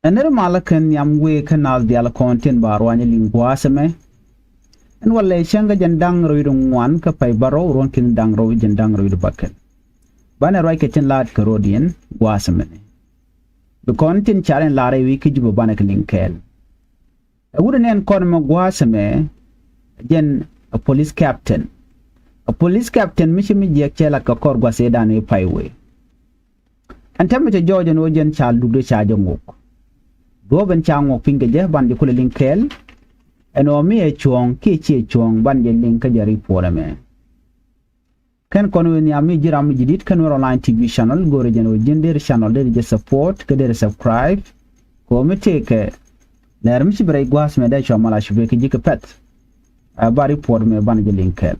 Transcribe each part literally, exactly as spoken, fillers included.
Ɛ nɛr malä kɛn nhiam wëë kä naath diaal kɔn tin ba ruany liŋ gua̱a̱th ɛmɛ. Ɛn walɛ cäŋ kä jɛn da̱ŋ rɛw wi̱cdɛ ŋuan kä pay bärɔw ruɔ̱n ki̱n da̱ŋ rɛw wi̱c jɛn daŋ rɛw wi̱cdɛ bäkɛl. Banɛ ruac kɛ tin la̱a̱t kɛ ro̱diɛn gua̱a̱th ɛmɛni. Bi kɔn tin car in la̱r ɛ wi̱i̱ kä Jubɛ banɛ kɛ liŋ kɛɛl. Ɛ wut ɛ nɛn kɔn mɛ gua̱a̱th ɛmɛ jɛn a police captain. A police captain mi ci mi jiɛk cɛ lat kɛ kɔr gua̱th ëëdan i̱ pay wëë. Ɛn tɛmɛ cɛ jɔɔc ɛn ɣöö jɛn ca lukdɛ ca jɛ ŋok. Duɔ̱ɔ̱p ɛn ca ŋok piny kɛ jɛ ban jɛ kulɛ liŋ kɛɛl. Ɛn ɣöö mi ɛ cuɔ̱ɔ̱ŋ kiɛ ciɛ cuɔ̱ɔ̱ŋ ban jɛ liŋ kä jɛ ripuɔl ɛmɛ. Kɛn kɔn wëë nhiam mi ji̱ ram mi ji̱ di̱t kä Nuer Online T V channel, go̱o̱rɛ jɛn ɣöö ji̱n deri channel deri jɛ support kä deri subscribe. Kɛ ɣöö mi tëëkɛ lɛr mi ci bi rɛy gua̱a̱th mɛ dee cua mal a cupɛ kä ji̱ kɛ pɛ̈th. Ɛ ba ripuɔt mɛ banɛ jɛ liŋ kɛɛl.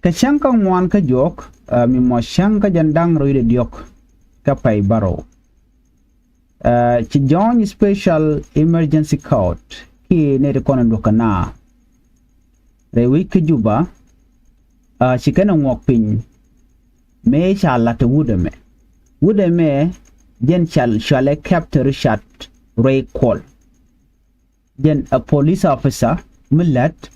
Kɛ cäŋ kä ŋuan kä juɔk, ɛ mi mɔ cäŋ kä jɛn da̱ŋ rɛw wi̱cdɛ diɔ̱k kä pay bärɔw. Ɛ ci Joint Special Emergency Court kiɛ nɛy ti kɔn in duɔ̱k kɛ naa rɛy wi̱c kä Jubɛ, ɛ ci kɛn ɛ ŋuɔk piny mëë ca la̱t ɛ wut ɛmɛ. Wut ɛmɛ jɛn cal cualɛ Captain Richard Ray Kuol. Jɛn a police officer mi lät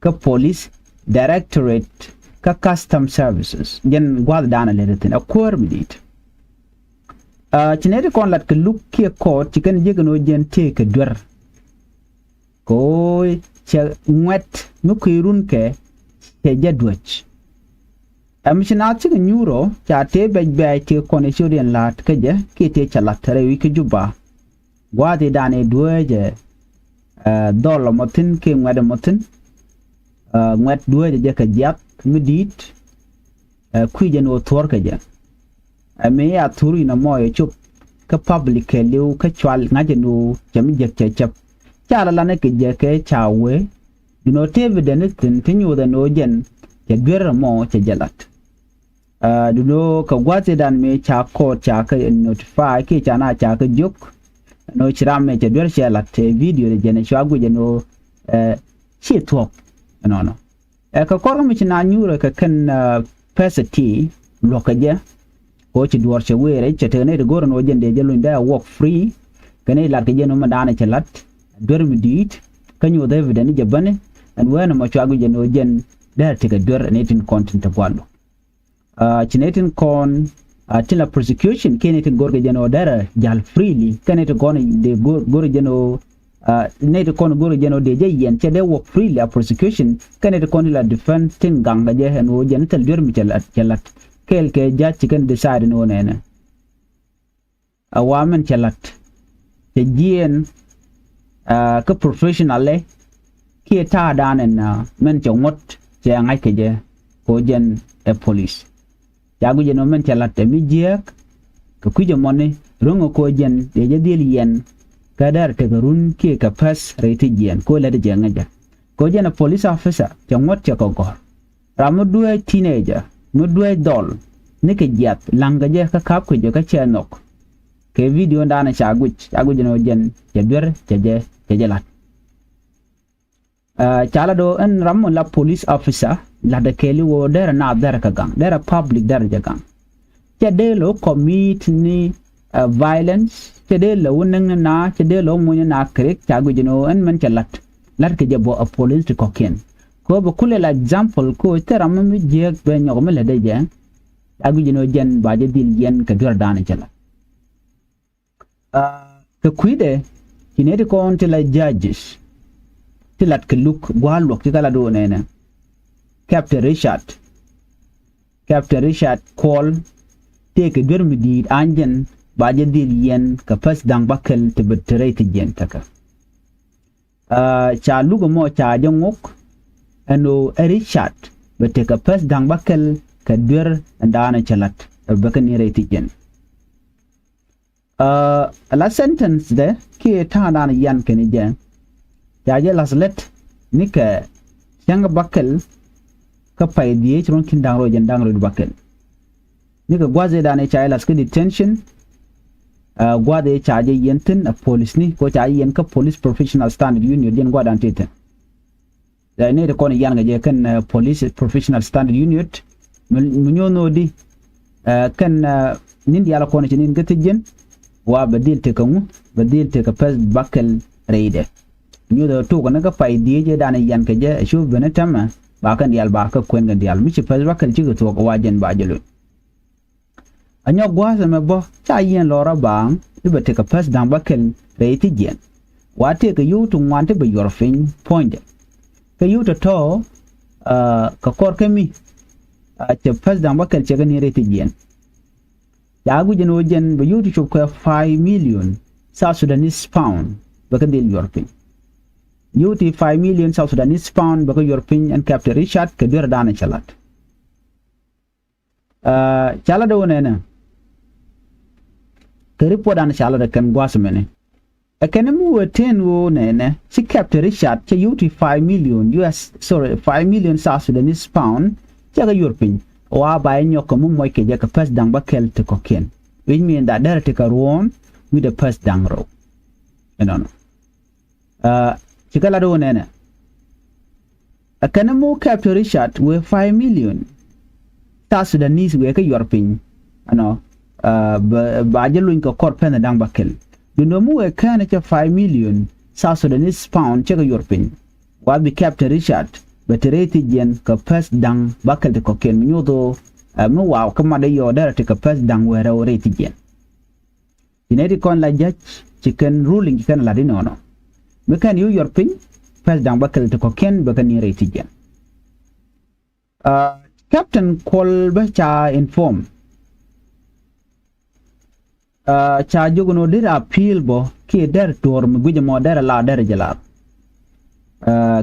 kä police directorate kä custom services. Jɛn gua̱thdan a lät thi̱n a kuäär mi di̱i̱t. Ɛ ci nɛy ti kɔn lat kɛ luk kiɛ kɔɔt ci kɛn jiäk ɛn ɣöö jɛn tëëkɛ duer. Kɛ ɣöö cɛ ŋuɛ̈t mi kui̱ runkɛ cɛ jɛ duäc. Ɛ mi ci naath cikɛ nyuur ɔ ca tëë bɛc bɛ̈ɛ̈c tëë kɔn ɛ ci ɣöö diɛn la̱a̱t kä jɛ kiɛ tëë cɛ la̱t rɛy wi̱c kä Jubɛ. Gua̱a̱th i̱ da̱a̱n i̱ dueecɛ, ɛ, dhɔl ɛmɔ thi̱n kiɛ ŋuɛ̈t ɛmɔ thi̱n. Ɛ, ŋuɛ̈t dueecɛ jɛ kɛ jiath mi di̱i̱t. Ɛ, kui̱ jɛn ɣöö thuɔ̱ɔ̱r kɛ jɛ. Ɛ mi a thur in ɛmɔ yɛ cop kä public kɛɛliw kä cual ŋa̱c ɛn ɣöö cɛ mi jiäk cɛ cäp. Ca la la̱t ni kɛ jɛ kɛ ca wee. Duundɛ ɣöö tëë evidence thi̱n ti nyuuth ɛn ɣöö jɛn cɛ duer ɛmɔ cɛ jɛ la̱t. Ɛ, duundɛ ɣöö kɛ gua̱thidan mi ca kɔɔt ca kɛ notify kiɛ ca na ca kɛ jiök. Ɛn ɣöö ci ram mi cɛ duer cɛ la̱t, ɛ, video di jɛn cua guic ɛn ɣöö, ɛ, ci thuɔ̱k ɛnɔnɔ. Ɛ, kɛ kɔr kä mi ci na nyuurɛ kɛ kɛn, ɛ, pɛth ɛ ti luɔ̱k kɛ jɛ. Kɛ ɣöö ci duɔ̱ɔ̱r cɛ wëë rɛc cɛ tekɛ nɛy ti go̱r ɛn ɣöö jɛn dee jɛ luny dee a work free. Kɛ nɛy lat kɛ jɛ ɛn ɣöö mi da̱a̱n cɛ la̱t duer mi di̱i̱t. Kä nyuuth evidence jɛ bäni ɛn wee ɛn ɛmɔ cua guic ɛn ɣöö jɛn dee a tekɛ duer ɛn ɛ tin kɔn tin te gua̱a̱r luɔ̱k. Ɛ, ci nɛy tin kɔn, ɛ, tin la prosecution kiɛ nɛy tin go̱rkɛ jɛn ɣöö derɛ jal freely kɛ nɛy tin kɔn dee go̱r, go̱rkɛ jɛn ɣöö, ɛ, nɛy tin kɔn go̱rkɛ jɛn ɣöö dee jɛ yiɛn cɛ dee work freely a prosecution kɛ nɛy tin kɔn tin la defense tin gaŋ kɛ jɛ ɛn ɣöö jɛn thil duer mi cɛ lat, cɛ lat kɛɛl kɛ judge ci kɛn decide ɛn ɣöö nɛnɛ. A wa mɛn cɛ la̱t cɛ jiɛɛn, a, kä professional ɛ kiɛ ta̱a̱dan ɛn, a, mɛn cɛ ŋuɔ̱t cɛ ŋa̱c kɛ jɛ kɛ ɣöö jɛn ɛ police. Ca guic ɛn ɣöö mɛn cɛ la̱t ɛ mi jiääk kɛ kui̱c ɛmɔni ro̱ŋ ɛ kɛ ɣöö jɛn dee jɛ dhil yiɛn kä dɛr tekɛ run kiɛ kɛ pɛth rɛy ti jiɛɛn kɛ ɣöö lät jɛ ŋäcä kɛ ɣöö jɛn ɛ police officer cɛ ŋuɔ̱t cɛ kɛ gɔ̱r. Ram mi dueec teenager mi dueec dhɔl nikɛ jiath la̱ŋkɛ jɛ kä ka̱p kɛ jɛ kä cɛ nhɔk. Kɛ video dan ca guic ca guic ni ɣöö jɛn cɛ duer cɛ jɛ cɛ jɛ la̱t. Ɛ, ca lat ɣöö ɛn ram mi la police officer la̱tdɛ kɛɛli ɣöö derɛ naath derɛ kɛ gaŋ derɛ public derɛ jɛ gaŋ. Cɛ dee lɛ wä commit ni, ɛ, violence cɛ dee lɛ wä näk ni naath cɛ dee lɛ wä muny ni naath kɛ rik ca guic ni ɣöö ɛn mɛn cɛ la̱t. La̱t kɛ jɛ bä a police ti kɔ̱kiɛn kɛ ɣöö bɛ kulɛ la example kɛ ɣöö thil ram mi jiääk bɛ nyɔk mi lätdɛ jɛ. Ca guic ni ɣöö jɛn ba jɛ dhil yiɛn kɛ duer dan cɛ la̱t. A, kɛ kui̱dɛ ci nɛy ti kɔn ti la judges ti lat kɛ luk gua̱a̱r luɔ̱k ti kɛ lat ɣöö nɛnɛ. Captain Richard, Captain Richard Kuol tëëkɛ duer mi di̱i̱t an jɛn ba jɛ dhil yiɛn kɛ pɛth da̱ŋ bäkɛl ti bi te rɛy ti jiɛn tekɛ. A, ca luk ɛmɔ ca jɛ ŋok ɛn ɣöö ɛ Richard bɛ tekɛ pɛth da̱ŋ bäkɛl kɛ duer ɛn daanɛ cɛ la̱t ɛ bɛ kɛ ni rɛy ti jiɛn. A, la sentence dɛ kiɛ ta̱a̱ daanɛ yian kɛn jɛ ca jɛ la̱th lät nikɛ cäŋ bäkɛl kä pay dhieec ruɔ̱n ki̱n da̱ŋ rɛw jɛn da̱ŋ rɛw bäkɛl. Nikɛ gua̱th ëë da̱a̱n ëë ca jɛ la̱th kä detention. A, gua̱th ëë ca jɛ yiɛn thi̱n a policeni kɛ ɣöö ca jɛ yiɛn kä Police Professional Standard Unit jɛn gua̱th da̱a̱n tëë thi̱n. Ɛ, nɛy ti kɔn yian kɛ jɛ kɛn, ɛ, Police Professional Standard Unit mi, mi nyuɔ̱th ni ɣöö di Kɛn ni̱n diaal kɔn ci ni̱n kä thiec jiɛn. Wa bɛ dhil tekɛ ŋu, bɛ dhil tekɛ pɛth bakɛl rɛydɛ. Nyuthɛ tok ni kä pay dhieec ëë danɛ yian kɛ jɛ ɛ cu ben ɛ tɛmɛ. Ba kɛn diaal ba kä kuɛn kɛn diaal mi ci pɛth bakɛl cikɛ thuɔ̱k wa jɛn ba jɛ lo̱c. A nyɔk gua̱a̱th ɛmɛ bä ca yiɛn lɔrä baaŋ i̱ bɛ tekɛ pɛth da̱ŋ bakɛl rɛy thiec jiɛn. Wa tëëkɛ yio̱w ti ŋuan ti bɛ yuɔr piny puɔ̱nydɛ. Kä yio̱w tɔ̱tɔ̱ kɛ kɔr kä mi cɛ pɛth da̱ŋ bakɛl cɛ kɛ ni̱n rɛy thiec jiɛn. Ca guic ɛn ɣöö jɛn bɛ yio̱w ti cop kɛ five million South Sudanese pound bɛ kɛ dhil yuɔr piny. Yio̱w ti five million South Sudanese pound bɛ kɛ yuɔr piny ɛn Captain Richard kɛ duer danɛ cɛ lat. Ca lat ɣöö nɛnɛ kɛ report danɛ ca lat ɛ kɛn gua̱a̱th mɛnɛ. Ɛ kɛn mi wee ten ɣöö nɛnɛ ci Captain Richard cɛ yio̱w ti five million U S, sorry, five million South Sudanese pound cɛ kɛ yuɔr piny. Wa ba yɛ nyɔk kɛ mi muɔc kɛ jɛ kɛ pɛth da̱ŋ bakɛl ti kɔ̱kiɛn. Which mean that derɛ ti kɛ ruɔ̱ɔ̱n wi̱cdɛ pɛth da̱ŋ rɛw. Ɛnɔnɔ. Ci kɛ lat ɣöö nɛnɛ ɛ kɛn mi wä Captain Richard wee five million South Sudanese wee kä yuɔr piny. Ɛnɔ ba jɛ luny kɛ kɔr pɛnh da̱ŋ bakɛl. Duundɛ mi wee kɛn cɛ five million South Sudanese pound cɛ kɛ yuɔr piny. Wa bi Captain Richard bɛ te rɛy thiec jiɛn kɛ pɛth da̱ŋ bakɛl ti kɔ̱kiɛn mi nyoth ɣöö mi wa kä mat ɛ yɔɔ derɛ ti kɛ pɛth da̱ŋ wee rɛw rɛy thiec jiɛn. Ci nɛy ti kɔn la judge ci kɛn ruling ci kɛn lat inɔnɔ. Mi kɛn yio̱w yuɔr piny pɛth da̱ŋ bakɛl ti kɔ̱kiɛn bɛ kɛn ni̱n rɛy thiec jiɛn. Captain Kuɔl bä ca inform. Ca jiök ɛn ɣöö derɛ appeal bä kiɛ derɛ tuɔɔr mi guic ɛmɔ derɛ la derɛ jɛ lar.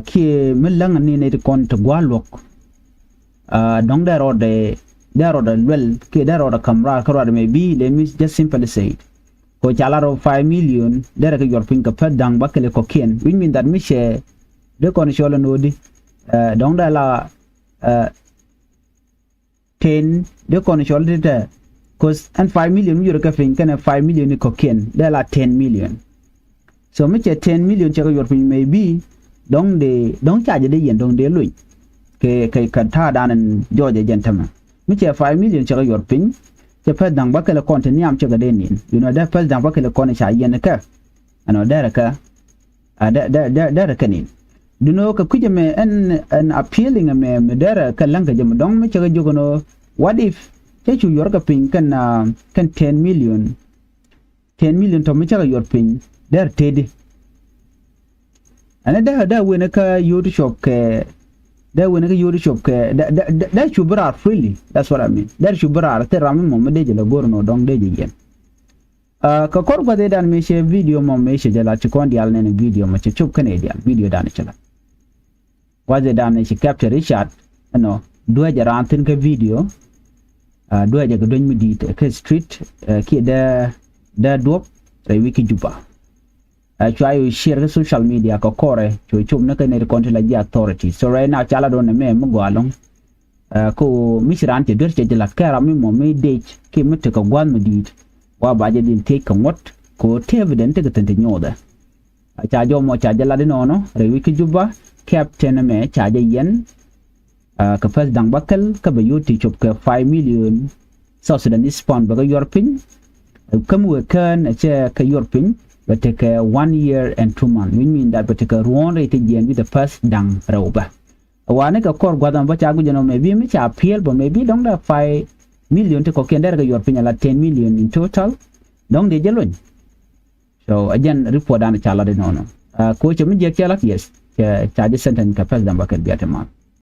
Kiɛ mi läŋ ni nɛy ti kɔn ti gua̱a̱r luɔ̱k. Dɔ̱ŋ dee rɔɔdɛ dee rɔɔdɛ luɛl kiɛ dee rɔɔdɛ ka̱m raar kä ruaadɛ mɛ bi, let me just simply say it. Kɛ ca lar rɔ five million derɛ kɛ yuɔr piny kɛ pɛth da̱ŋ bakɛl kɔ̱kiɛn, which mean that mi cɛ dee kɔn cɔl ɛn ɣöö di dɔ̱ŋ dee la ten dee kɔn cɔl ti tɛ. Cause ɛn five million mi yuɔr kɛ piny kɛnɛ five million ni kɔ̱kiɛn dee la ten million. So mi cɛ ten million cɛ kɛ yuɔr piny maybe dɔ̱ŋ dee dɔ̱ŋ ca jɛ dee yɛn dɔ̱ŋ dee luny. Kɛ kɛ kɛ ta̱a̱ dan ɛn jɔɔcɛ jɛn tämɛ mi cɛ five million cɛ kɛ yuɔr piny. Cɛ pɛth da̱ŋ bakɛl kɔn ti nhiam cɛ kɛ dee nin, you know, dee pɛth da̱ŋ bakɛl kɔn ca yɛn kɛ. Ɛnɔ derɛ kɛ derɛ kɛ nin. Duno kɛ kui̱c ɛmɛ ɛn ɛn appealing ɛmɛ mi derɛ kɛ läŋ kɛ jɛ mi dɔ̱ŋ mi cɛ kɛ jiök ɛn ɣöö what if cɛ cu yuɔr kɛ piny kɛn kɛn ten million. Ten million tɔ mi cä kɛ yuɔr piny der tëëdi. Ɛn dee dee wen kä yio̱w ti cop kɛ dee wen kä yio̱w ti cop kɛ dee cu bi raar freely. That's what I mean. Dee cu bi raar thil ram mi mɔ mi dee jɛ lɛ go̱r nɔ dɔ̱ŋ dee jɛ yɛn. Kɛ kɔr gua̱th ëëdan mëë cɛ video mɔ mëë cɛ jɛ lat ci kɔn diaal nɛn video mɔ cɛ cop kɛn ëëdial video dan cɛ lat. Gua̱th ëëdan mëë ci Captain Richard ɛnɔ duäcɛ raan thi̱n kä video. Duäcɛ kɛ duäc mi di̱i̱t kä street kiɛ dee dee duɔ̱p rɛy wi̱c kä Juba. Cua yɛ share kä social media kɛ kɔrɛ cu cop ni kä nɛy ti kɔn ti la ji̱ authority. So right now ca lat duɔ̱n ɛmɛ mi gɔaa ɛlɔ̱ŋ. Kä ɣöö mi ci raan cɛ duer cɛ jɛ la̱t kɛ ram mi mɔ mi dec kiɛ mi tekɛ gua̱a̱th mi di̱i̱t. Wa ba jɛ dhil thiec kɛ ŋuɔ̱t kɛ ɣöö te evidence tekɛ thi̱n ti nyothɛ. Ca jɔmɔ ca jɛ lat inɔnɔ rɛy wi̱c kä Juba. Captain ɛmɛ ca jɛ yɛn kɛ pɛth da̱ŋ bakɛl kä bɛ yio̱w ti cop kɛ five million South Sudanese pound bɛ kɛ yuɔr piny. Kä mi wëë kään ɛ cɛ kɛ yuɔr piny bɛ tekɛ one year and two months, which mean that bɛ tekɛ ruɔ̱ɔ̱n rɛy ti jiɛn wi̱cdɛ pɛth da̱ŋ rɛw bä. Wani kɛ kɔr gua̱th ɛmɔ bä ca guic ɛn ɔ maybe mi ca appeal bä maybe dɔ̱ŋ dee five million ti kɔ̱kiɛn derɛ kɛ yuɔr piny ala ten million in total. Dɔ̱ŋ dee jɛ lony. So ɛ jɛn report dan ca lat inɔnɔ. Koc cɛ mi jiɛk cɛ lat, yes, cɛ ca jɛ sentence kɛ pɛth da̱ŋ bakɛl bia ti mal.